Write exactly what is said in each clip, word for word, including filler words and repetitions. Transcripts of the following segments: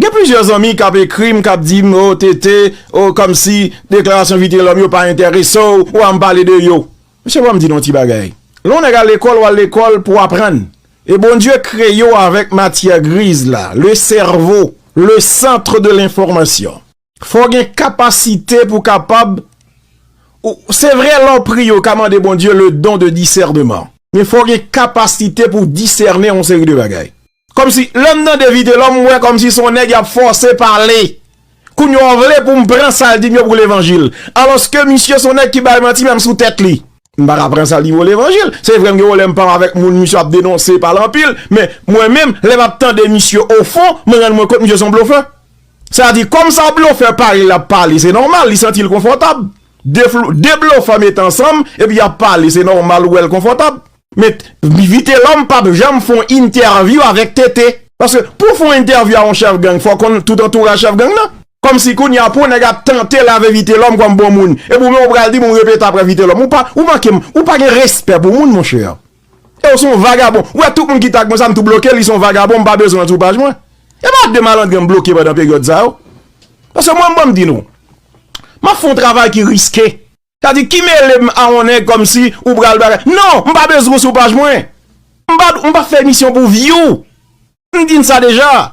Gen plizyè zanmi k ap ekri m, k ap di m, "O, Tete, o, kòmsi deklarasyon Vitelhomme yo pa enterese w, w a m pale de yo." Mesye, ban m di nou yon ti bagay. Lè yon nèg al lekòl, w al lekòl pou w aprann. E Bondye kreye w avèk matyè griz la, le cerveau, le centre de l'information. Fò w gen kapasite pou w kapab, ou, se vre, lè w priye, w ka mande Bondye le don de discernement. Men fò w gen kapasite pou w disène yon seri de bagay. Kòmsi, lè m tande Vitelhomme, m wè kòmsi se yon nèg y ap fòse pale. Kounye a, w vle pou m pran sa l di m yo pou levanjil. Alòske misye se yon nèg ki bay manti menm sou tèt li. M pa ka pran sa l di m yo levanjil. Se vre, m gen pwoblèm pa m avèk moun misye ap denonse, pale anpil, men mwen menm, lè m ap tande misye ofon, mwen rann mwen kont misye se yon blofè. Sa di, kòm sa blofè parèy la ap pale, se nòmal, li santi l konfòtab. De, fl- de blofè mete ansanm, epi y ap pale, se nòmal ou wè l konfòtab. Men Vitelhomme p ap janm fè yon entèvyou avèk Tete. Paske pou fè yon entèvyou a yon chèf gang, fò w konn tout antouraj chèf gang nan. Kòmsi kounye a pou yon nèg ap tante lave Vitelhomme kòm bon moun. Epi ou menm ou pral di m ou repete apre Vitelhomme. Ou pa, ou manke m, ou pa gen respè pou moun, monchè. E ou se yon vagabon. Ou wè tout moun ki tag mwen sa, m tou bloke, li se yon vagabon, m pa bezwen l sou paj mwen. E pa de malandren m bloke pandan peryòd sa yo. Paske mwen, m ban m di nou, m ap fè yon travay ki riske. Sa di, ki mele m a yon nèg kòmsi ou pral bagay. Non, m pa bezwen w sou paj mwen. M pa, m pa fè emisyon pou view. M di n sa deja.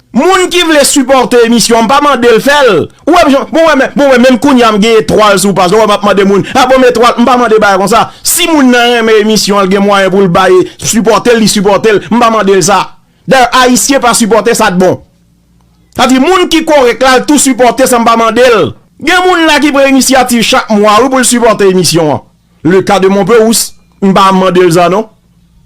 Moun ki vle sipòte emisyon an, m pa mande l fè l. Ou wè m jan, bon, wè, men, bon, wè, menm kounye a m gen etwal sou paj la, ou wè m ap mande moun, a bon, m etwal, m pa mande bagay konsa. Si moun nan renmen emisyon an, l gen mwayen pou l bay, sipòte l, li sipòte l, m pa mande l sa. Dayè, Ayisyen pa sipòte sa k bon. Sa di, moun ki kòrèk la, l tou sipòte san m pa mande l. Gen moun la ki pran inisyativ chak mwa, wi, pou l sipòte emisyon an. Le cas de Mon Peu Rousse, m pa mande l sa, non.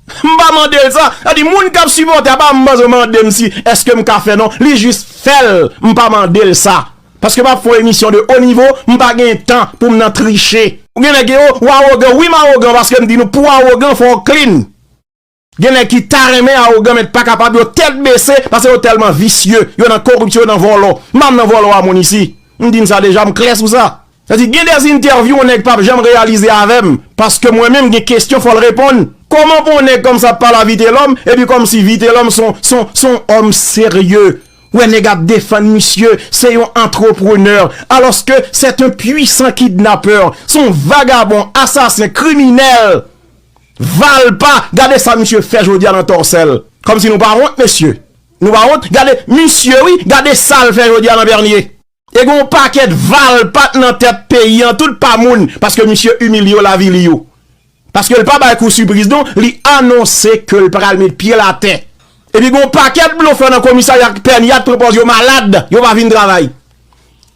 M pa mande l sa. Sa di, moun k ap sipòte a pa m bezwen mande m si èske m ka fè, non. Li jis fè l, m pa mande l sa. Paske m ap fè yon emisyon de haut niveau, m pa gen tan pou m nan triche. Ou gen nèg yo, ou awogan, wi, m awogan, paske m di nou, pou w awogan, fò w clean. Gen nèg ki ta renmen awogan, men pa kapab, yo tèt bese, paske yo tèlman visye, yo nan koripsyon, yo nan vòlò. M pa nan vòlò a moun isi. M di n sa deja, m klè sou sa. Sa di, gen de entèvyou yon nèg p ap janm reyalize avè m, paske mwen menm, gen kesyon, fò l reponn. Kòman pou yon nèg kòmsa ap pale a Vitelhomme, epi kòmsi Vitelhomme se yon, se yon, se yon òm serye? Wè nèg ap defann misye, se yon antreprenè, alòske c'est un puissant kidnappeur, se yon vagabon, asasen, kriminèl. Valpa, gade sa misye fè jodi a nan Tòsèl. Kòmsi nou pa wont, mesye. Nou pa wont? Gade, misye, wi, gade sa l fè jodi a nan Pènye. E gen yon pakèt valpa nan tèt peyi an, tout pa moun, paske misye imilye yo, l avili yo. Paske l pa bay kou sipriz, non, li anonse ke l pral met pye l atè. Epi gen yon pakèt blofè nan komisarya Pènye a t pran pòz yo malad, yo pa vin travay.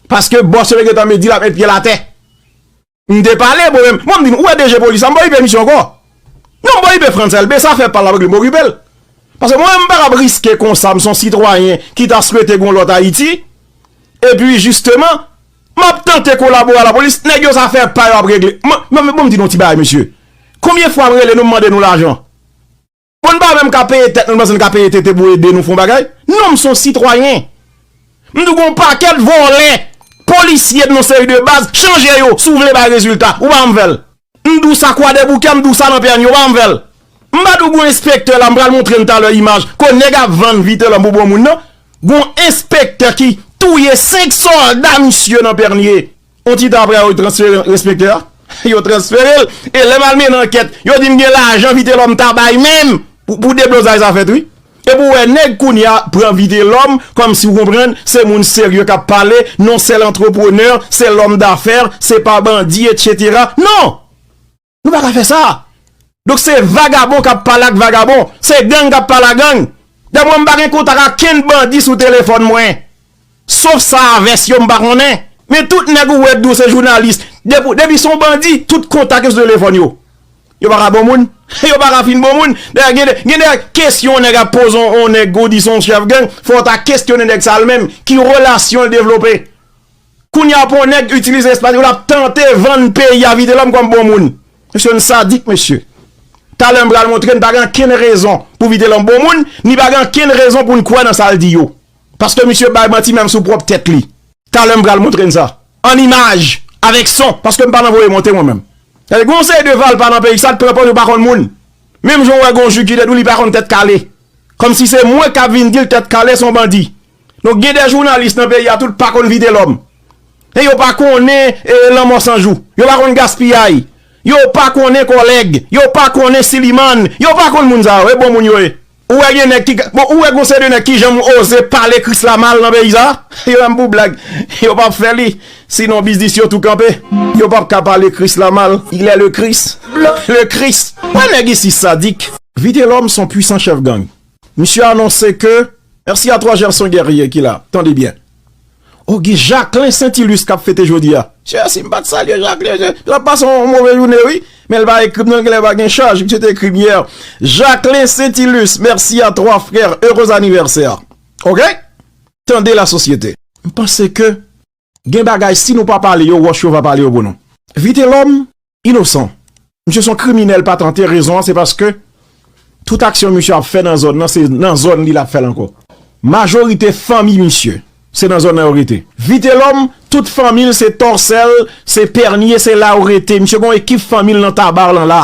Paske bòs yo te gentan met, di l ap met pye l atè. M te pale, bon, men, bon, m di nou, ou wè D G polis la, m pa okipe misye ankò. Non, m pa okipe Frantz Elbé, sa fè pal la, m okipe l. Paske mwen, m pa kab riske konsa, m se yon sitwayen ki ta swete gen yon lòt Ayiti. Epi, jisteman, m ap tante kolabore a lapolis, nèg yo sa fè pa yo ap regle. Mwen, mwen, mwen, bon, m di nou yon ti bagay, mesye. Konbyen fwa m rele nou, m mande nou lajan? Bon, n pa menm ka peye tèt nou, n panse n ka peye Tete pou ede nou fè yon bagay? Non, m se yon sitwayen. M di w gen yon pakèt vòlè, polisye nan yon seri de baz, chanje yo, si w vle bay rezilta, ou pa janm fè l. M di w sa Kwadèboukè, m di w sa nan Pènye, ou pa janm fè l. M pa di w gen yon enspektè la, m pral montre n talè imaj, kote nèg ap vann Vitelhomme pou bon moun nan. Gen yon enspektè ki touye senk sòlda misye nan Pènye. On ti tan apre a, yo transfere enspektè a. Yo transfere l. E lè m al mennen ankèt, yo di m gen lajan Vitelhomme ta bay menm pou, pou deblozay sa fèt, wi. Epi w wè nèg kounye a pran Vitelhomme, kòmsi w konprann, se moun serye k ap pale, non, se l antreprenè, se lòm dafè, se pa bandi, etsetera. Non! Nou pa ka fè sa. Donk, se vagabon k ap pale ak vagabon. Se gang k ap pale ak gang. Dayè, mwen, m pa gen kontak ak kenn bandi sou telefòn mwen. Sof sa a vès yo, m pa konnen. Men tout nèg ou wè k di w se jounalis, depi, depi se yon bandi, tout kontak yo sou telefòn yo. Yo pa ka bon moun. Yo pa ka fin bon moun. Dayè, gen de, gen de kesyon yon nèg ap poze yon, yon nèg ou di se yon chèf gang, fò w ta kesyone nèg sa a l menm. Ki relasyon l devlope? Kounye a pou yon nèg itilize espas yo, l ap tante vann peyi a Vitelhomme kòm bon moun. Mesye, n sadik, mesye. Talè m pral montre n pa gen ankenn rezon pou Vitelhomme bon moun, ni pa gen ankenn rezon pou n kwè nan sa l di yo. Paske misye bay manti menm sou pwòp tèt li. Talè m pral montre n sa. An imaj, avèk son, paske m pa nan voye monte mwen menm. Gade, gen yon seri de valpa nan peyi sa, t pran pòz yo pa konn moun. Menm jan w wè gen yon jwi ki te di w li pa konn Tèt Kale. Kòmsi se mwen k ap vin di l Tèt Kale se yon bandi. Donk, gen de jounalis nan peyi a, tout pa konn Vitelòm. E yo pa konnen, e, lanmò san jou. Yo pa konn gaspiyay. Yo pa konnen kòlèg. Yo pa konnen silimann. Yo pa konn moun sa yo. E bon moun yo ye. Ou wè gen nèg ki, bon, ou wè gon seri de nèg ki janm oze pale Krisla mal nan peyi sa? Yo menm pou blag. Yo p ap fè li. Sinon, biznis yo tou kanpe. Yo p ap ka pale Krisla mal. Il est le Christ. Le Christ. Wè nèg isi sadik. Vitelòm son pwisan chèf gang. Misye anonse ke, mèsi a twa Gerson Guerrier ki la, tande byen. O, gen Jacquelin Saintilus k ap fete jodi a. Chè, si m pa t salye Jacquelin, je, l ap pase yon move jounen, wi. Men l pa ekri m non, genlè pa gen chaj, misye te ekri m yè. Jacquelin Saintilus, merci à trois frères, heureux anniversaire. Oke? Tande la sosyete. M panse ke gen bagay, si nou pa pale yo, wòch yo va pale yo pou nou. Vitelòm, inosan. Misye se yon kriminèl pa tante, rezon an se paske tout aksyon misye ap fè nan zòn nan, se nan zòn li l ap fè l ankò. Majorite fanmi misye, se nan zòn nan yo rete. Vitelòm, tout fanmi l se Tòsèl, se Pènye, se la yo rete. Misye gen yon ekip fanmi l nan Taba lan la.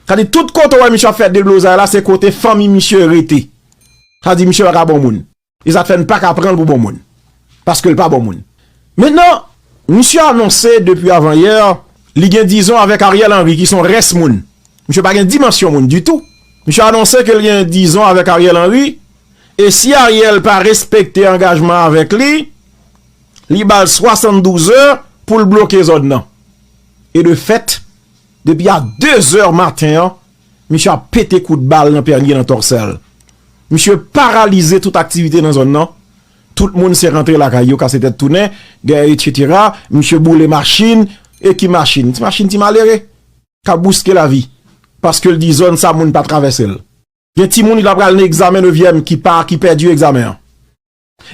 Sa di tout kote w wè misye ap fè deblozay la, se kote fanmi misye rete. Sa di misye pa ka bon moun. E sa k fè n pa ka pran l pou bon moun. Paske l pa bon moun. Mentnan, misye anonse depi avanyè, li gen dizon avèk Ariel Henry ki se yon rès moun. Misye pa gen dimansyon moun ditou. Misye anonse ke l gen dizon avèk Ariel Henry, e si Ariel pa respekte angajman avèk li, li ba l swasanndouz è pou l bloke zòn nan. E de fèt, depi a de zè maten an, misye ap pete kout bal nan Pènye nan Tòsèl. Misye paralize tout aktivite nan zòn nan. Tout moun se rantre lakay yo, kase tèt tounen, etsetera. Misye boule machin, e ki machin? Ti machin ti malere k ap bouske lavi. Paske l di zòn sa moun pa travèse l. Gen timoun ki ta pral nan egzamen nevyèm ki pa, ki pèdi egzamen an.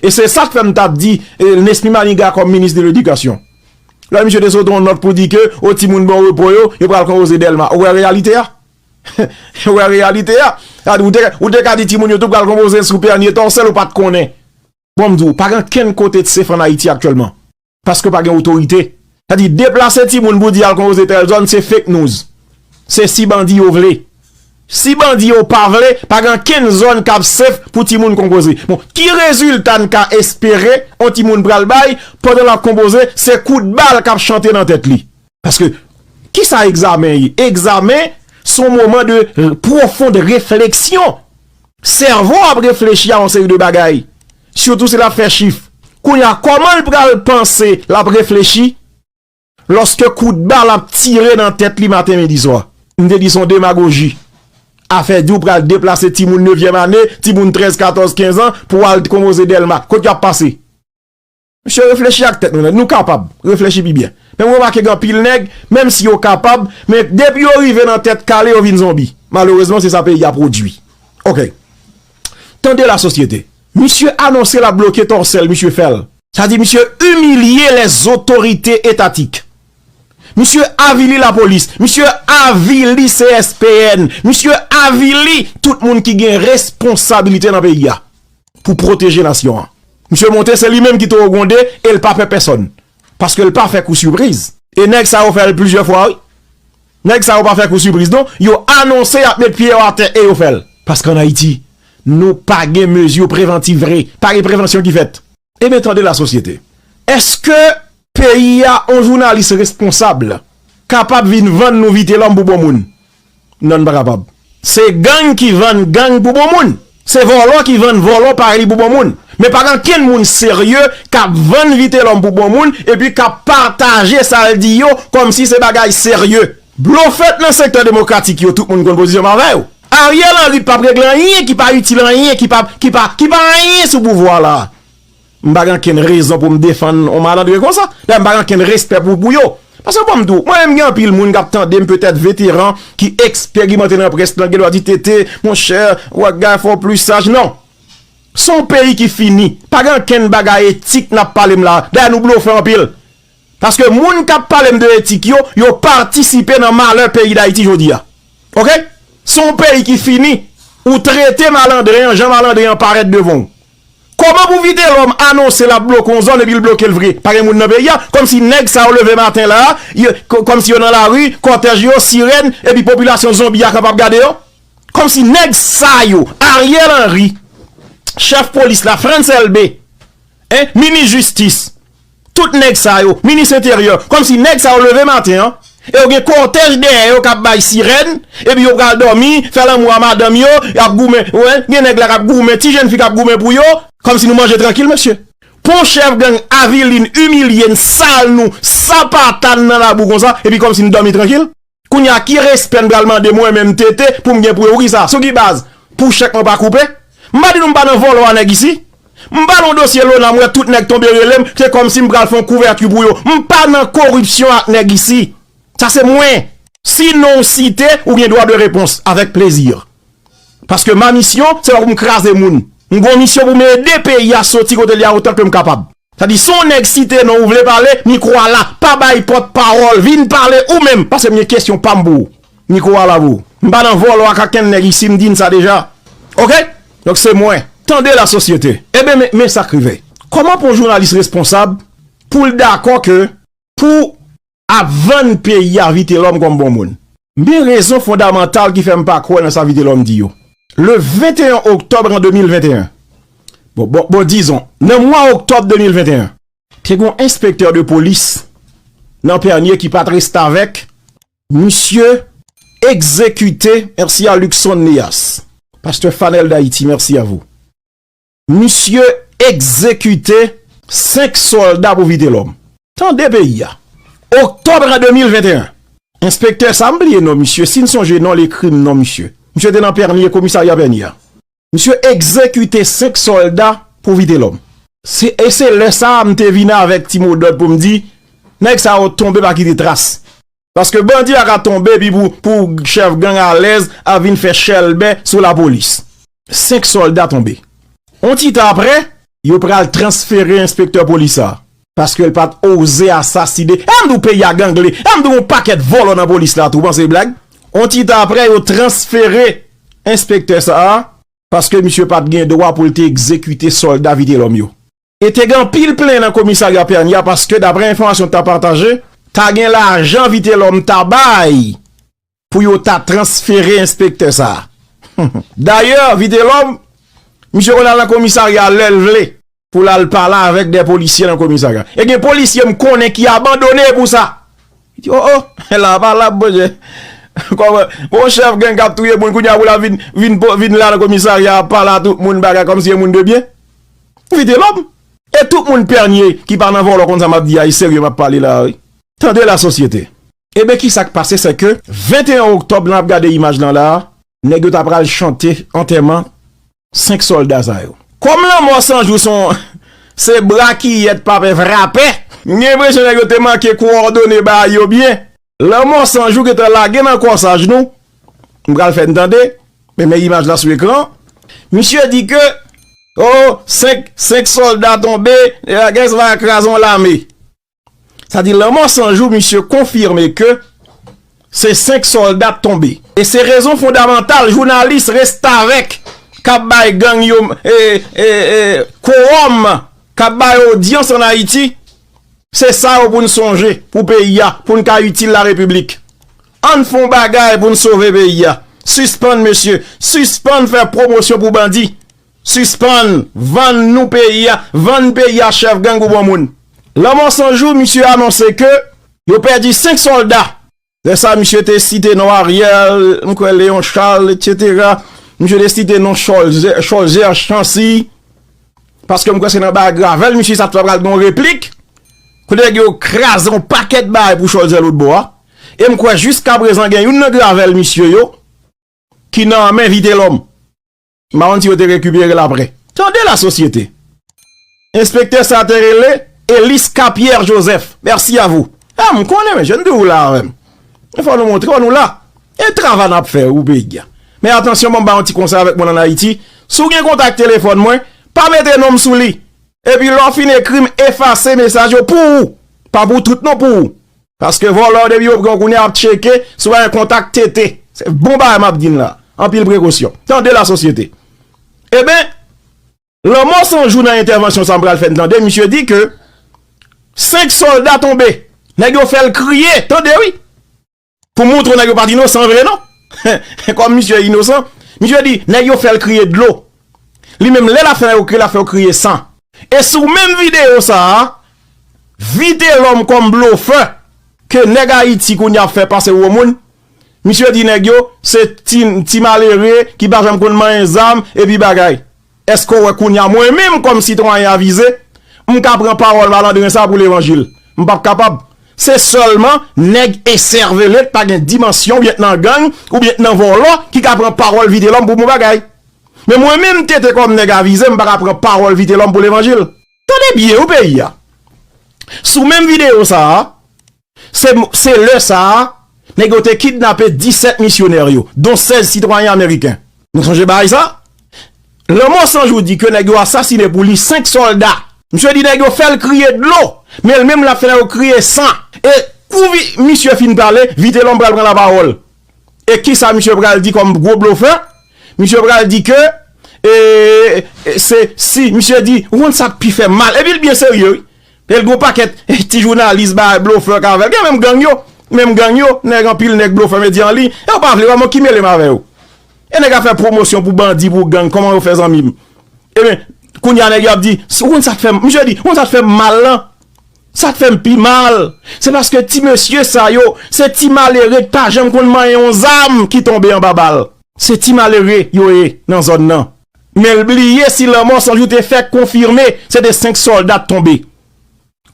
E se sa k fè m t ap di, e, Nesmy Manigat kòm minis de ledikasyon. Lè misye te sot yon nòt pou di ke, o, timoun bon repo yo, yo pral konpoze Dèlma. Ou wè reyalite a? Ou wè reyalite a? Sa di, ou te, ou te ka di timoun yo tou pral konpoze sou Pènye Tòsèl, ou pa t konnen. Bon, m di w, pa gen kenn kote t safe ann Ayiti aktyèlman. Paske pa gen otorite. Sa di, deplase timoun pou di al konpoze tèl zòn, se fake news. Se si bandi yo vle. Si bandi yo pa vle, pa gen kenn zòn k ap safe pou timoun konpoze. Bon, ki rezilta n ka espere yon timoun pral bay pandan l ap konpoze, se kout bal k ap chante nan tèt li? Paske, kisa egzamen ye? Egzamen, se yon moman de, euh, pwofond refleksyon. Sèvo ap reflechi a yon seri de bagay. Sitou si l ap fè chif. Kounye a, kòman l pral panse l ap reflechi lòske kout bal ap tire nan tèt li maten, midi, swa? M te di se yon demagoji. Afè di w pral deplase timoun nevyèm ane, timoun trèz, katòz, kenz an pou al konpoze Dèlma. Kot y ap pase? Mesye, reflechi ak tèt nou nèt. Nou kapab. Reflechi pi byen. Men mwen remake gen anpil nèg, menm si yo kapab, men depi yo rive nan tèt kale, yo vin zonbi. Malerezman, se sa peyi a pwodui. Oke. Tande la sosyete. Misye anonse l ap bloke Tòsèl, misye fè l. Sa di misye imilye les autorités étatiques. Misye avili lapolis. Misye avili C S P N. Misye avili tout moun ki gen responsabilite nan peyi a pou pwoteje nasyon an. Misye monte, se li menm ki towo gwonde e l pa pè pèsòn. Paske l pa fè kou sipriz. E nèg sa yo fè l plizyè fwa, wi. Nèg sa yo pa fè kou sipriz, non. Yo anonse y ap met pye yo atè e yo fè l. Paske ann Ayiti, nou pa gen mezi prevantiv vre. Pa gen prevansyon ki fèt. Ebyen, tande la sosyete. Èske peyi a, yon jounalis responsab kapab vin vann nou Vitelòm pou bon moun? Non, n pa kapab. Se gang ki vann gang pou bon moun. Se vòlò ki vann vòlò parèy li pou bon moun. Men pa gen kenn moun serye k ap vann Vitelòm pou bon moun epi k ap pataje sa l di yo kòmsi se bagay serye. Blofèt nan sektè demokratik yo, tout moun konn pozisyon m avè yo. Ariel Henry p ap regle anyen ki pa itil anyen, ki pa, ki pa, ki pa anyen sou pouvwa la. M pa gen ankenn rezon pou m defann yon malandren konsa. Dayè, m pa gen ankenn respè pou, pou yo. Paske bon, m di w, mwen menm gen anpil moun k ap tande m, petèt veteran, ki eksperimante nan près lan, gen dwa di, Tete, monchè, what guy for plus saj. Non. Se yon peyi ki fini. Pa gen ankenn bagay etik n ap pale m la. Dayè, nou blofè anpil. Paske moun k ap pale m de etik yo, yo patisipe nan malè peyi Dayiti jodi a. Oke? Se yon peyi ki fini. Ou trete malandren an jan malandren an parèt devan w. Kòman pou Vitelòm anonse l ap bloke yon zòn epi l bloke l vre? Pa gen moun nan peyi a. Kòmsi nèg sa yo leve maten la, yo, kò-, kòmsi yo nan lari, kòtèj yo, sirèn, epi popilasyon zonbi a kapab gade yo? Kòmsi nèg sa yo, Ariel Henry, chèf polis la, Frantz Elbé, Hein? Minis jistis. Tout nèg sa yo, minis enteryè, kòmsi nèg sa yo leve maten an, e yo gen kòtèj dèyè yo k ap bay sirèn, epi yo pral dòmi, fè lanmou a madanm yo, y ap goumen, wè, gen nèg la k ap goumen, ti jèn fi k ap goumen pou yo, kòmsi nou manje trankil, mesye. Pou yon chèf gang avili n, imilye n, sal nou, sapata n nan labou konsa, epi kòmsi n dòmi trankil? Kounye a, ki respè n pral mande mwen menm T T pou m gen pou yo? Poukisa? Sou ki baz? Pou chèk mwen pa koupe? M pa di nou m pa nan vòlò a nèg isi? M pa nan dosye Lona, m wè tout nèg tonbe rele m, se kòmsi m pral fè yon kouvèti pou yo. M pa nan koripsyon ak nèg isi. Sa se mwen. Si non w site, ou gen dwa de repons, avèk plezi. Paske ma misyon, se pa pou m kraze moun. M gon misyon pou m ede peyi a soti kote l ye a otan ke m kapab. Sa di, si yon nèg site non ou vle pale, mikwo a la, pa bay pòt pawòl, vin pale ou menm, paske m gen kesyon pa m pou ou. Mikwo a la pou ou. M pa nan vòlò ak okenn nèg isi, m di n sa deja. Oke? Donk se mwen. Tande lasosyete. Ebyen, men, men sa k rive. Kòman pou yon jounalis responsab pou l dakò ke pou ap vann peyi a Vitelhomme kòm bon moun? Men rezon fondamantal ki fè m pa kwè nan sa Vitelhomme di yo. Le venteyen oktòb an de mil venteyen, bon, bon, bon, dizon, nan mwa oktòb de mil venteyen, te gen yon enspektè de polis nan Pènye ki pa t restavèk, misye egzekite, mèsi a Luckson Néas, pastè Fanel d'Haïti, merci à vous. Misye egzekite senk sòlda pou Vitelhomme. Tande peyi a. Oktòb an de mil venteyen. Enspektè sa, m bliye non misye, si n sonje non l ekri m non misye. Misye te nan Pènye, komisarya Pènye a. Misye egzekite senk sòlda pou Vitelhomme. Se, e se lè sa a m te vin avèk ti modòd pou m di, nèg sa yo tonbe pa kite tras. Paske bandi a ka tonbe epi pou, pou chèf gang alèz ap vin fè chèlbè sou lapolis. Senk sòlda tonbe. On ti tan aprè, yo pral transfere enspektè polis sa a. Paske l pa t oze asasine. E m di w peyi a gangle. E m di w yon pakèt vòlò nan polis la tou. Panse blag? On ti tan aprè, yo transfere enspektè sa a. Paske misye pa t gen dwa pou l te egzekite sòlda Vitelhomme yo. E te gen anpil plenn nan komisarya Pènye a paske, daprè enfòmasyon k ta pataje, ta gen lajan Vitelhomme ta bay pou yo ta transfere enspektè sa a. Dayè, Vitelhomme, misye konn al nan komisarya a lè l vle pou l al pale avèk de polisye nan komisarya. E gen polisye m konnen ki abandone pou sa. Li di, o, o, la pa la, Bondye. Kòman, bon, chèf gang k ap touye moun, kounye a pou l ap vin, vin, vin la nan komisarya, ap pale a tout moun bagay, kòmsi se moun de byen. Vitelhomme. E tout moun Pènye ki pa nan vòlò konn sa m ap di a, e serye m ap pale la, wi. Tande lasosyete. Ebyen, ki sa k pase, se ke venteyen oktòb, lè n ap gade imaj lan la a, nèg yo ta pral chante antèman senk sòlda sa yo. Kòm lanmò san jou se yon, se bra ki yèt pa pè frapè, m gen enpresyon nèg yo te manke kowòdone bagay yo byen. Lanmò san jou gentan lage nan kòsaj nou. M pral fè n tande, men men imaj la sou ekran. Misye di ke, o, senk, senk sòlda tonbe, lagè sa va kraze yon lame. Sa di, lanmò san jou, misye konfime ke se senk sòlda k tonbe. E se rezon fondamantal, jounalis restavèk k ap bay gang yo, e, e, e, kowòm, k ap bay odyans ann Ayiti, se sa yo pou n sonje pou peyi a, pou n ka itil larepiblik. Ann fè yon bagay pou n sove peyi a. Sispann, mesye, sispann fè pwomosyon pou bandi. Sispann vann nou peyi a, vann peyi a chèf gang pou bon moun. Lanmò san jou, misye anonse ke yo pèdi senk sòlda. Lè sa, misye te site non Ariel, m kwè Léon Charles, etsetera. Misye te site non Cholzer, Cholzer Chancy. Paske m kwè se nan bagay Gravel, misye sa t pral gen yon replik. Kote nèg yo kraze yon pakèt bagay pou Cholzer lòtbò a. E m kwè jiskaprezan gen youn nan Gravel misye yo ki nan men Vitelhomme. M pa konn si yo te rekipere l apre. Tande lasosyete. Enspektè sa a te rele Elisca Pierre Joseph. Merci à vous. A, m konnen, men, je n di w la avè m. Men fò nou montre w nou la. E travay n ap fè pou peyi a. Men atansyon, ban m ba yon ti konsèy avèk moun ann Ayiti. Si w gen kontak telefòn mwen, pa mete non m sou li. Epi lè w fin ekri m, efase mesaj yo pou ou. Pa pou tout non, pou ou. Paske vòlò depi yo pran w kounye a ap tcheke si w pa gen kontak T T. Se bon bagay m ap di n la. Anpil prekosyon. Tande lasosyete. Eben, lanmò san jou nan entèvansyon sa m pral fè n tande, misye di ke senk sòlda tonbe. Nèg yo fè l kriye. Tande wi. Pou montre w nèg yo pa t inosan vre non. Kòm misye inosan, misye di nèg yo fè l kriye dlo. Li menm lè l ap fè nèg yo kriye, l ap fè yo kriye san. E sou menm videyo sa a, Vitelòm kòm blofè ke nèg Ayiti kounye a ap fè pase gwo moun, misye di nèg yo se ti, ti malere ki pa janm konn manyen zam epi bagay. Èske w wè kounye a mwen menm kòm sitwayen avize, m ka pran pawòl malandren sa pou levanjil? M p ap kapab. Se sèlman nèg esèvele k pa gen dimansyon oubyen k nan gang oubyen k nan vòlò ki ka pran pawòl Vitelòm pou bon bagay. Men mwen menm T T kòm nèg avize, m pa ka pran pawòl Vitelòm pou levanjil. Tande byen wi peyi a. Sou menm videyo sa a, se, se lè sa a, nèg yo te kidnape disèt misyonè yo, don sèz sitwayen ameriken. Nou sonje bagay sa? Lanmò Sanjou di ke nèg yo asasine pou li senk sòlda. Misye di nèg yo fè l kriye dlo, men l menm l ap fè nèg yo kriye san. E kou vi-, misye fin pale, Vitelòm pral pran lapawòl. E kisa misye pral di kòm gwo blofè? Misye pral di ke, e, e, se, si, misye di, ou konn sa k pi fè m mal. Epi l byen serye, wi. E l gon pakèt, e, ti jounalis, ba, blofè k avè l. Gen menm gang yo, menm gang yo, nèg anpil, nèg blofè medya an liy. E yo pa vle wè mwen ki mele m avè yo. E nèg ap fè pwomosyon pou bandi, pou gang, kòman yo fè zanmi m? Ebyen, kounye a nèg yo ap di, ou konn sa k fè m, misye di, ou konn sa k fè m mal lan? Sa k fè m pi mal, se paske ti mesye sa yo, se ti malere k pa janm konn manyen yon zam ki tonbe anba bal. Se ti malere yo ye nan zòn nan. Men l bliye si Lanmò Sanjou te fèk konfime se te senk sòlda t tonbe.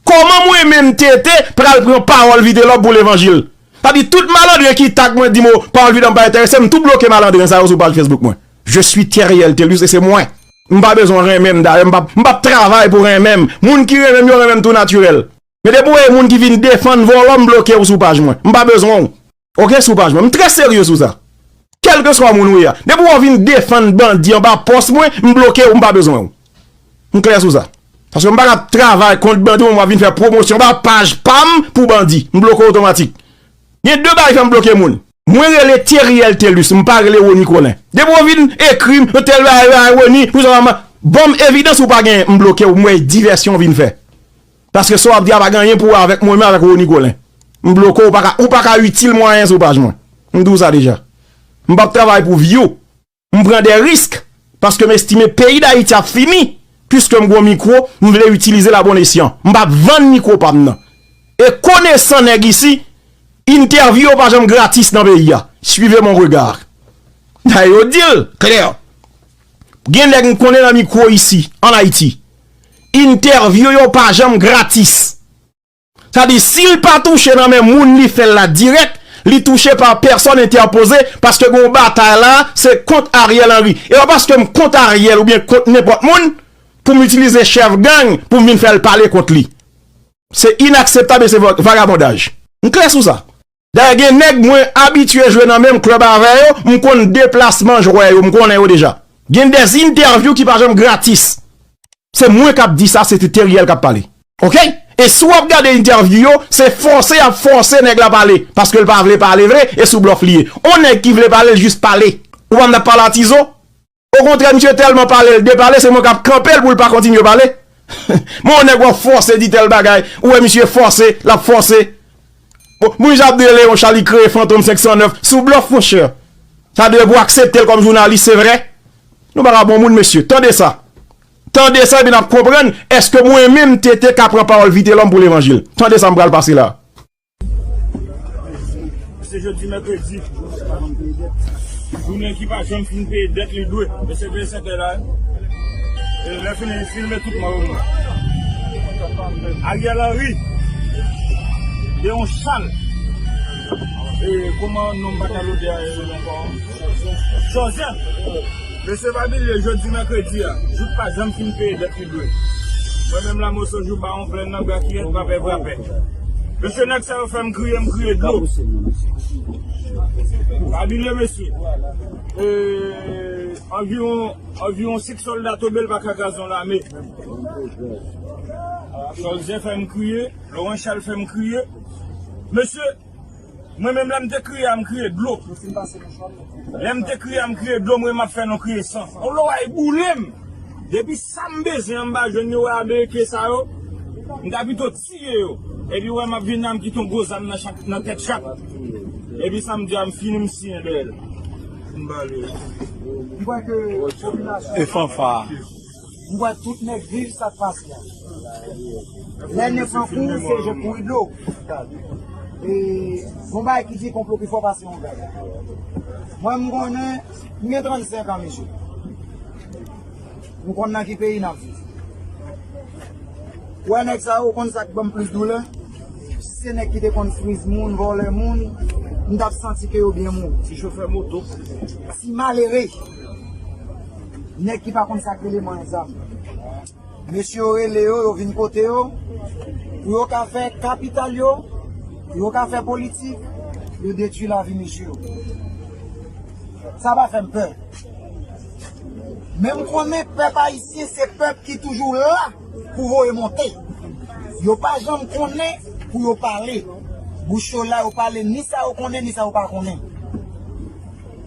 Kòman mwen menm T T pral pran pawòl Vitelòm pou levanjil? Sa di tout malandren ki tag mwen di mo pawòl Vitelòm pa enterese m, tou bloke malandren sa yo sou paj Facebook mwen. Je suis Theriel Thelus e se mwen. M pa bezwen renmen m dayè, m p ap, m p ap travay pou renmen m. Moun ki renmen m yo renmen m tou natirèl. Men depi w wè moun ki vin defann vòlò, m bloke w sou paj mwen. M pa bezwen w. Oke, sou paj mwen. M trè serye sou sa. Kèlkeswa moun ou ye a. Depi w vin defann bandi anba pòs mwen, m bloke w, m pa bezwen w. M klè sou sa. Paske m pa ka travay kont bandi, w ap vin fè pwomosyon anba paj pa m pou bandi. M bloke w otomatik. Gen de bagay fè m bloke moun. Mwen rele Theriel Thelus, m pa rele Rony Colin. Depi w vin ekri m, tèl bagay, bagay, Rony, pou sa, ban m evidans ou pa genyen, m bloke w, m wè divèsyon w vin fè. Paske sa w ap di a pa gen anyen pou wè avèk mwen menm avèk Rony Colin. M bloke w, ou pa ka, ou pa ka itil mwen anyen sou paj mwen. M di w sa deja. M p ap travay pou view. M pran de risk, paske m estime peyi Dayiti ap fini, piske m gon mikwo, m vle itilize l a bon esyan. M p ap vann mikwo pa m nan. E konesan nèg isi, entèvyou yo pa janm gratis nan peyi a. Suivez mon regard. Dayè yo di l klè. Gen nèg m konnen nan mikwo isi, ann Ayiti. Entèvyou yo pa janm gratis. Sa di, si l pa touche nan men moun li fè l la dirèk, li touche pa pèsòn entèpoze, paske gen yon batay la, se kont Ariel Henry. E pa paske m kont Ariel oubyen kont nenpòt moun, pou m itilize chèf gang pou m vin fè l pale kont li. Se inakseptab e se va-, vagabondaj. M klè sou sa. Dayè, gen nèg mwen abitye jwe nan menm klèb avè yo, m konn deplasman jwè yo, m konnen yo deja. Gen de entèvyou ki pa janm gratis. Se mwen k ap di sa, se te Theriel k ap pale. Oke? E si w ap gade entèvyou yo, se fòse y ap fòse nèg la pale, paske l pa vle pale vre, e sou blòf li ye. On nèg ki vle pale, l jis pale. Ou pa m t ap pale a Tizo? Okontrè, misye tèlman pale, l depale, se mwen k ap kanpe l pou l pa kontinye pale. Men on nèg w ap fòse di tèl bagay, ou wè misye fòse, l ap fòse. Bon, Moïse Abdel Léon Charles li kreye Fantom senk san nèf sou blòf, monchè. Sa dwe pou aksepte l kòm jounalis, se vre. Nou pa ka bon moun, mesye. Tande sa. Tande sa, epi n ap konprann èske mwen menm, T T, ka pran pawòl Vitelòm pou levanjil. Tande sa m pral pase la. Se jodi mèkredi. Jounen ki pa janm fin peye dèt li dwe. Mesye, peye sètè la. E lè fini, filme tout mò yo mwen. Ariel Henry. Deon Chal. E kòman non m pa ka lode a yo ankò? Joseph. Mesye, pa bliye, jodi mèkredi a, jouk pa janm fin peye dèt li dwe. Mwen menm la, moso jou ba yon plenn nan bra ki rèd, vrapè, vrapè. Mesye, nèg sa yo fè m kriye, m kriye dlo. Pa bliye, mesye. E, anviwon, anviwon senk sòlda tonbe, l pa ka kraze yon lame. Joseph fè m kriye, Laurent Charles fè m kriye. Mesye, mwen menm, lè m te kriye a, m kriye dlo. Lè m te kriye a, m kriye dlo, mwen, m ap fè non kriye san. On loway boule m. Depi sa m bezwen an, m pa jwenn yo, wè Ameriken sa yo. M ta pito tiye yo. Epi, wè, m ap vin la, m kite yon gwo zam nan chak, nan tèt chak. Epi, sa m di a, m fini, m siyen dèyè l. M bale. M kwè ke popilasyon. E fanfa. M wè tout nèg viv sa k pase a. Lè nen pran kou, se je kouri dlo. E, gon bagay ki di konplo pi fò pase yon gad. Mwen, m konnen, m gen trannsenk an, mesye. Nou konn nan ki peyi n ap viv. Ou wè nèg sa yo, ou konn sa k ban m plis doulè? Si se nèg ki te konn friz moun, vòlè moun, m t ap santi ke yo byen mouri. Ti chofè moto. Ti malere. Nèg ki pa konn sa k rele manyen zam. Mesye yo rele yo, yo vin kote yo, pou yo ka fè kapital yo, pou yo ka fè politik, yo detwi lavi mesye yo. Sa pa fè m pè. Men m konnen pèp ayisyen se pèp ki toujou la pou voye monte. Yo pa janm konnen pou yo pale. Bouch yo la, yo pale ni sa yo konnen, ni sa yo pa konnen.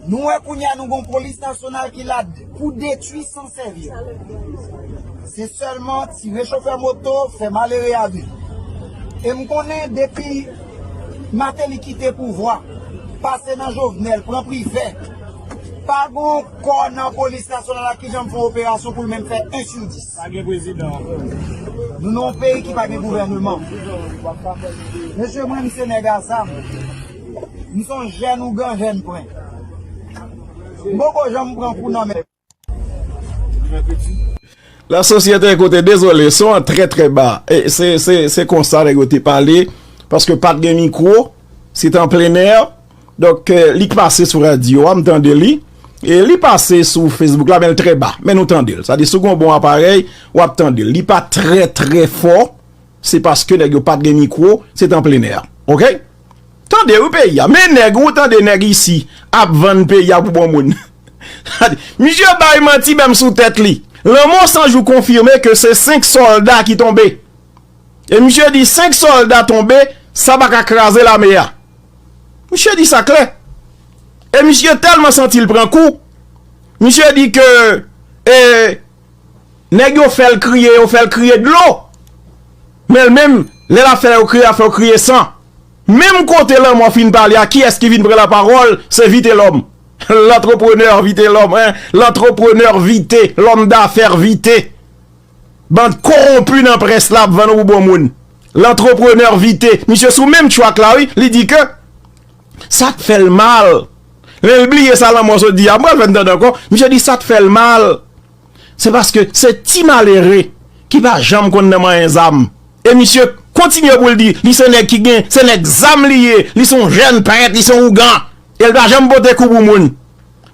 Nou wè kounye a nou gon polis nasyonal ki la pou detwi san sèvi. Se sèlman tire chofè moto, fè malere a viv. E m konnen depi Martelly kite pouvwa, pase nan Jovenel, pran Privè, pa gon kò nan polis nasyonal la ki janm fè yon operasyon pou l menm fè en sou dis. Pa gen prezidan. Nou nan yon peyi ki pa gen gouvèneman. Mesye, mwen, m se nèg a zam. M se yon jèn ougan, jèn pwen. M poko janm pran kou nan men. La société, kote, dezole, son an trè, trè ba. E se, se, se konsa nèg yo te pale, paske pa t gen mikwo, se te an plen è. Donk, eh, li k pase sou radyo a, m tande li. E li pase sou Facebook la, men l trè ba. Men nou tande l. Sa di, si w gen yon bon aparèy, w ap tande l. Li pa trè, trè fò. Se paske nèg yo pa t gen mikwo, se te an plen è. Oke? Tande wi peyi a. Men nèg, ou tande nèg isi ap vann peyi a pou bon moun. Misye bay manti menm sou tèt li. Lanmò Sanjou konfime ke se senk sòlda ki tonbe. E misye di senk sòlda tonbe, sa pa ka kraze lame a. Misye di sa klè. E misye tèlman santi l pran kou, misye di ke, e, nèg yo fè l kriye, yo fè l kriye dlo. Men l menm, lè l ap fè yo kriye, l ap fè yo kriye san. Menm kote lanmò fin pale a, kiyès ki vin pran lapawòl? Se Vitelhomme. L'entrepreneur Vitelhomme, hein? L'entrepreneur Vite, l'homme d'affaires Vite. Bann kowonpi nan près la ap vann ou pou bon moun. L'entrepreneur Vite. Misye sou menm track la, wi. Li di ke sa t fè l mal. Lè l bliye sa lanmò sot di a, m pral fè n tande ankò. Misye di sa t fè l mal. Se paske se ti malere ki pa janm konn nan manyen zam. E misye kontinye pou l di, li se nèg ki gen, se nèg zam li ye, li se yon jèn prèt, li se yon ougan. E l pa janm pote kou pou moun.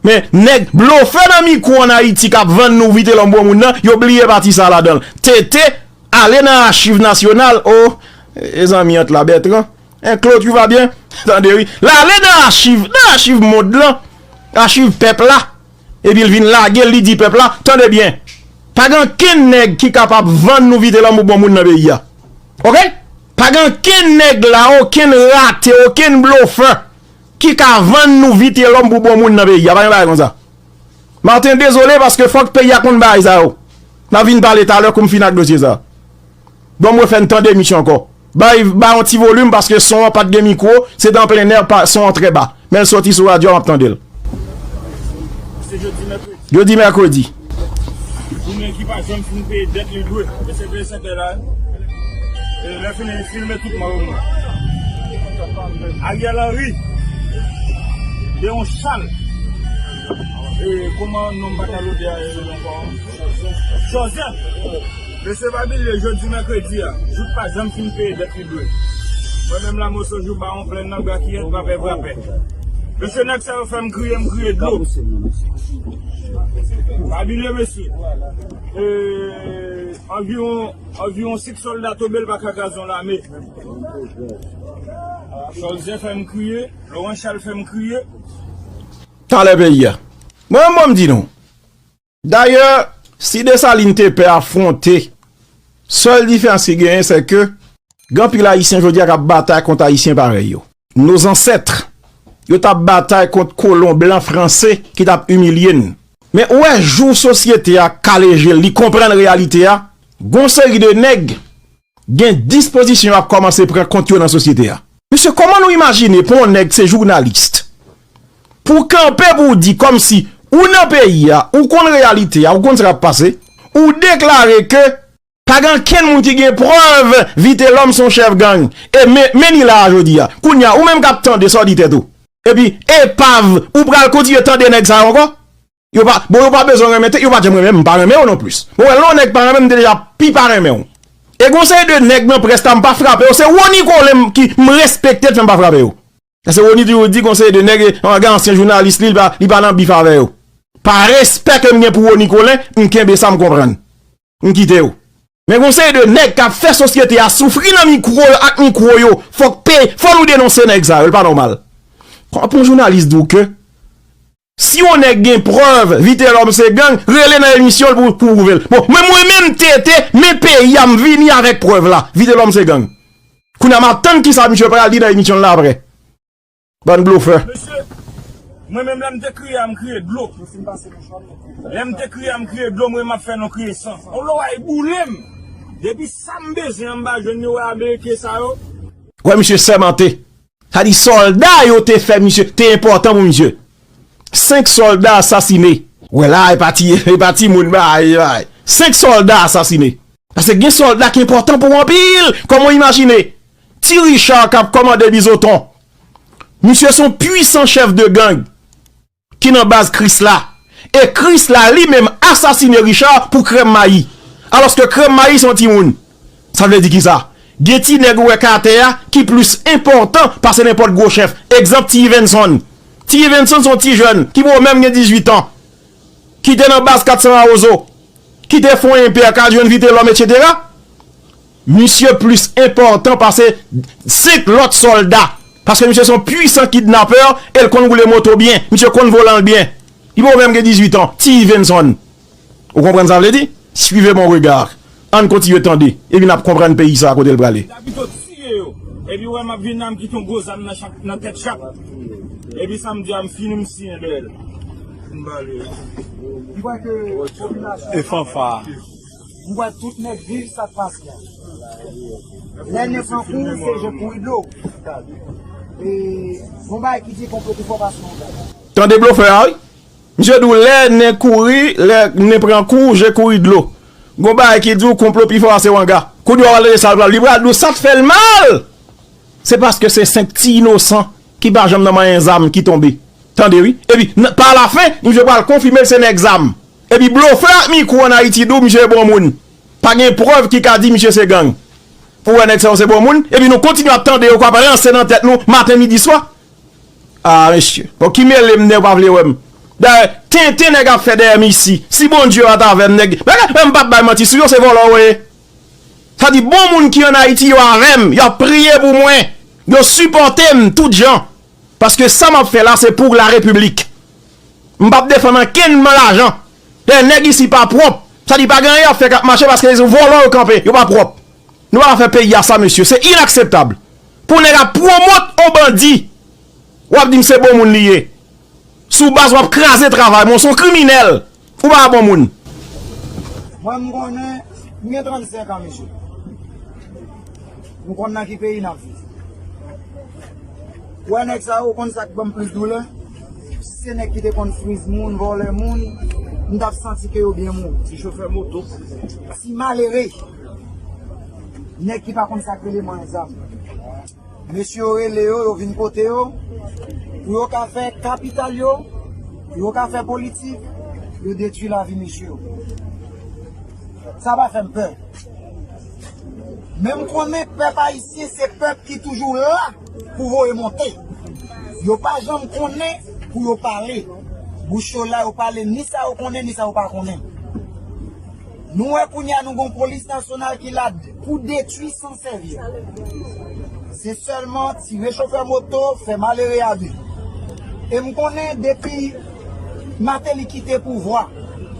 Men, nèg blofè nan mikwo ann Ayiti k ap vann nou Vitelhomme bon moun nan, yo bliye pati sa a ladan l. Tete, ale nan achiv nasyonal, o, e zanmi ant la Bètran. Hein, Claude, tu vas bien? Tande, wi. L ale nan achiv, nan achiv mond lan, achiv pèp la. Epi l vin lage l, li di pèp la, tande byen. Pa gen okenn nèg ki kapab vann nou Vitelhomme pou bon moun nan peyi a. Oke? Pa gen okenn nèg la, okenn rate, okenn blofè ki ka vann nou Vitelhomme pou bon moun nan peyi a. Pa gen bagay konsa. Martin, dezole paske fòk peyi a konn bagay sa yo. N a vin pale talè kou m fin ak dosye sa. Bon, mwen fè n tande misye ankò. Bay, bay yon ti volim paske son an pa t gen mikwo, se te an plen è, pa, son an trè ba. Men l soti sou radyo a, m ap tande l. Se jodi mèkredi. Jodi mèkredi. Jounen ki pa janm fin peye dèt li dwe. Mesye peye sèt è la. E lè fini, filme tout mò yo mwen. Ariel Henry. De yon chal. E kòman non m pa ka lode a, e, ankò? Joseph. Mesye pa bliye jodi mèkredi a, jouk pa janm fin peye dèt li dwe. Mwen menm la moso jou ba yon plenn nan brakiyèt vrapè vrapè. Mesye nèg sa yo fè m kriye, m kriye dlo. Pa bliye mesye. E, anviwon, anviwon senk sòlda tonbe l pa ka kraze yon lame. Joseph fè m kriye, Laurent Charles fè m kriye. Talè peyi a. Mwen menm bon m di nou. Dayè, si Desalin te pè afwonte, sèl diferans ki genyen, se ke gen anpil Ayisyen jodi a k ap batay kont Ayisyen parèy yo. Nos ancêtres, yo t ap batay kont kolon blan franse ki t ap imilye n. Men ou wè jou sosyete a kale je l, li konprann reyalite a, gon seri de nèg gen dispozisyon y ap kòmanse pran kont yo nan sosyete a. Mesye, kòman nou imajine pou yon nèg se jounalis, pou w kanpe pou w di kòmsi ou nan peyi a, ou konn reyalite a, ou konn sa k ap pase, Ou deklare ke pa gen ankenn moun ki gen prèv Vitelhomme se yon chèf gang. E men, men ni la a jodi a. Kounye a, ou menm k ap tande sa w di tèt ou. Epi, epav, ou pral kontinye tande nèg sa yo ankò? Yo pa, bon, yo pa bezwen renmen tèt, yo pa janm renmen m, m pa renmen yo non plis. Bon, wè, lè yon nèg pa renmen m, m te deja pi pa renmen w. E gon seri de nèg nan près la, m pa frape yo. Se Rony Colin m ki m respekte l fè m pa frape yo. Paske Rony toujou di gon seri de nèg, e, yon ansyen jounalis li, li pa, li pa nan bif avè yo. Pa respè ke m gen pou Rony Colin, m kenbe sa m konprann. M kite yo. Men gon seri de nèg k ap fè sosyete a soufri nan mikwo yo ak mikwo yo. Fòk pe, fò nou denonse nèg sa yo, l pa nòmal. Kòman pou yon jounalis di w ke si yon nèg gen prèv, Vitelhomme se gang, rele nan emisyon l pou, pou pwouve l. Bon, mwen, mwen menm, T T, men peyi a, m vini avèk prèv la. Vitelhomme se gang. Kounye a, m ap tann kisa misye pral di nan emisyon l la apre. Bann blofè. Mesye, mwen menm, lè m te kriye a, m kriye dlo. Lè m te kriye a, m kriye dlo, mwen, m ap fè nou kriye san. On lè w ay boule m. Depi sa m bezwen an, m pa jwenn yo, wè ameriken sa yo. Wè, misye sèmante. Sa di sòlda yo te fè misye, te enpòtan pou misye. Senk sòlda asasine. Wè la, e pa ti, e pa timoun, bay, bay. Senk sòlda asasine. Paske gen sòlda ki enpòtan pou w anpil. Kòman w imajine? Ti Richard k ap kòmande Bizoton. Misye se yon pwisan chèf de gang ki nan baz Krisla. E Krisla li menm asasine Richard pou krèm mayi. Alòske krèm mayi se yon timoun. Sa vle di kisa? Gen ti nèg ou wè k atè a ki plis enpòtan pase nenpòt gwo chèf. Egzanp, Ti Ivenson. Ti Ivenson se yon ti jèn ki poko menm gen dizuit an. Ki te nan baz kat san Mawozo. Ki te fè yon enpè k al jwenn Vitelhomme, etsetera. Misye plis enpòtan pase senk lòt sòlda. Paske misye se yon pwisan kidnapè e l konn woule moto byen. Misye konn volan l byen. Li poko menm gen dizuit an. Ti Ivenson. Ou konprann sa vle di? Suivez mon regard. Ann kontinye tande. Epi n ap konprann peyi sa a kote l prale. Lapito tiye yo. Epi wè m ap vin la, m kite yon gwo zam nan chak, nan tèt chak. Epi sa m di a, m fini, m siyen dèyè l. M ba li. M kwè ke popilasyon. E fanfa. M kwè tout nèg viv sa k pase a. Lè nen pran kou, se je kouri dlo. E gon bagay ki di konplo pi fò pase yon gad. Tande blofè a, wi. Misye di w lè nen kouri, lè nen pran kou, je kouri dlo. Gon bagay ki di w konplo pi fò pase wanga. Kounye a w al tande sa l pral, li pral di w sa k fè l mal. Se paske se senk ti inosan ki pa janm nan manyen zam ki tonbe. Tande wi. Epi, n-, pa la fen, misye pral konfime l se nèg zam. Epi blofè ak mikwo ann Ayiti di w misye bon moun. Pa gen prèv ki ka di misye se gang. Pou wè nèg sa yo se bon moun. Epi nou kontinye ap tande yo k ap ranse nan tèt nou maten, midi, swa. Ah, mesye. Bon, ki mele m, nèg pa vle wè m. Dayè, tenten nèg ap fè dèyè m isi. Si Bondye pa t avè m, nèg, bagay, m p ap bay manti sou yo, se vòlò yo ye. Sa di, bon moun ki ann Ayiti, yo avè m, y ap priye pou mwen, yo sipòte m tout jan. Paske sa m ap fè la, se pou larepiblik. M p ap defann ankenn lajan. Dayè, nèg isi pa pwòp. Sa di, pa gen anyen y ap fè k ap mache paske se vòlò yo kanpe, yo pa pwòp. Nou pa ka fè peyi a sa, mesye. Se inakseptab. Pou nèg ap pwomot on bandi, w ap di m se bon moun li ye. Sou baz w ap kraze travay mwen, w se yon kriminèl. Ou pa bon moun. Mwen, m konnen, m gen trannsenk an, mesye. M konn nan ki peyi n ap viv. Ou wè nèg sa yo, ou konn sa k ban m plis doulè? Si se nèg ki te konn friz moun, vòlè moun, m t ap santi ke yo byen mouri. Ti chofè moto. Ti malere. Nèg ki pa konn sa k rele manyen zam. Mesye yo rele yo, yo vin kote yo, pou yo ka fè kapital yo, pou yo ka fè politik, yo detwi lavi mesye yo. Sa pa fè m pè. Men m konnen pèp ayisyen se pèp ki toujou la pou voye monte. Yo pa janm konnen pou yo pale. Bouch yo la, yo pale ni sa yo konnen, ni sa yo pa konnen. Nou wè kounye a nou gon polis nasyonal ki la pou detwi san sèvi. Se sèlman tire chofè moto, fè malere a de. E m konnen depi Martelly kite pouvwa,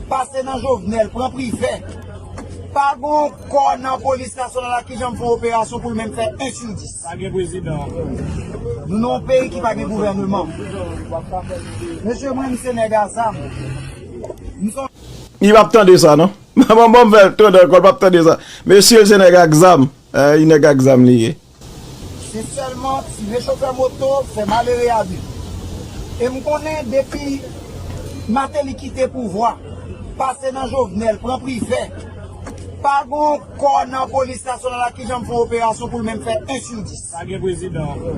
pase nan Jovenel, pran Privè, pa gon kò nan polis nasyonal la ki janm fè yon operasyon pou l menm fè en sou dis. Pa gen prezidan ankò. Nou nan yon peyi ki pa gen gouvèneman. Mesye, mwen, m se nèg a zam. M se Li p ap tande sa, non. Bon, bon, m fè l tande ankò, li p ap tande sa. Mesye, l se nèg ak zam. Eh, li nèg ak zam li ye. Se sèlman tire chofè moto, fè malere a de. E m konnen depi Martelly kite pouvwa, Pase nan Jovenel, pran Privè. Pa gen yon kò nan polis nasyonal la ki janm fè yon operasyon pou l menm fè en sou dis. Pa gen prezidan ankò.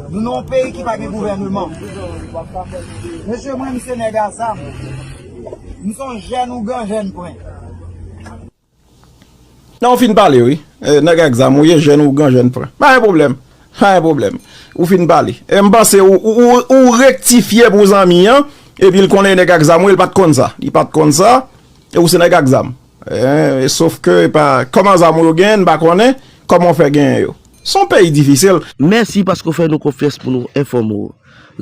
Nou nan yon peyi ki pa gen gouvèneman. Mesye, mwen, m se nèg a zam. M se yon jèn ougan, jèn pwen. Non, ou fin pale, wi. Eh, nèg ak zam, ou ye jèn ougan, jèn pwen. Pa gen pwoblèm. Pa gen pwoblèm. Ou fin pale. E m panse ou, ou, ou, ou rektifye pou zanmi an, epi l konnen nèg ak zam, wi, l pa t konn sa. Li pa t konn sa, e ou se nèg ak zam. Eh, sof ke, e pa, kòman zam ou yo genyen, n pa konnen, kòman w fè genyen yo. Se yon peyi difisil. Mèsi paske w fè nou konfyans pou nou enfòme w.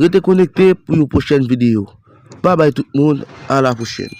Rete konekte pou yon pwochèn videyo. Babay tout moun, a la pwochèn.